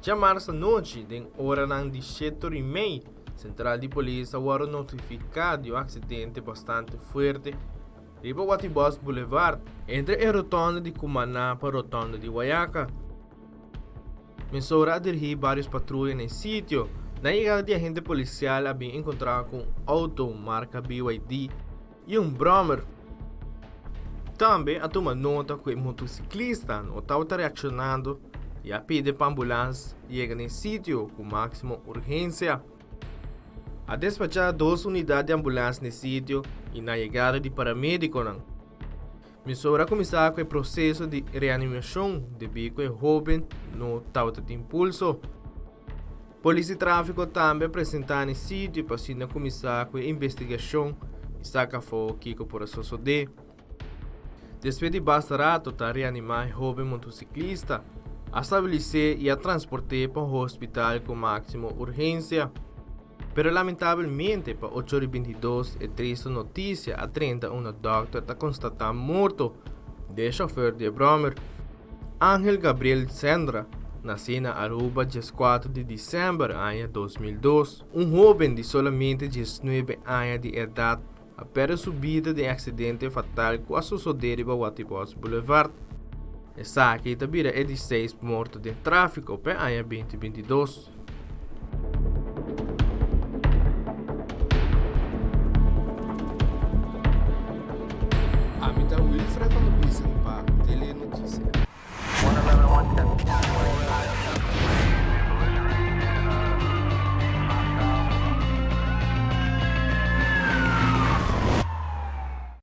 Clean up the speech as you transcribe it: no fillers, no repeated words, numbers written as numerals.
Djamars anochi den oranan di shetor i mei, sentral di polis a wòrdu notifiká di un aksidente bastante fuerte riba Watibos Boulevard, entre e rotònde di Cumaná pa rotònde di Guayaca. Mesora a dirigí vários patruya na e sitio. Na yegada di agente polisial a bin enkontrá ku un outo marka BYD i un bròmer. Tambe a tuma nota ku e motosiklista no tabata reakshonando i a pidi pa ambulans yega na e sitio ku máksimo urgensia. A despachá dos unidat di ambulans na e sitio i na yegada di paramedikonan. Mesora a kuminsá ku e proseso di reanimashon debí ku e hóben no tabata tin pulso. Polis di tráfiko tambe a presentá na e sitio pa asina kuminsá ku e investigashon i saka afó kiko por a sosodé. Despues di basta rato ta reanimá e hóben motosiklista, a stabilis'é i a transport'é pa un hospital ku máksimo urgensia. Pero lamentabelmente pa ocho ora i bintidos e tristu notisia a drenta unda dòkter ta konstatá morto di e shòfer di e bròmer, Angel Gabriel Sendra, nasí na Aruba dieskuater di disèmber aña 2002. Un hóben di solamente diesnuebe aña di edat a pèrdè su bida den e aksidente fatal ku a sosodé riba Watibos Boulevard. Esaki ta bira e di seis morto den tráfiko p'e aña binti bintidos.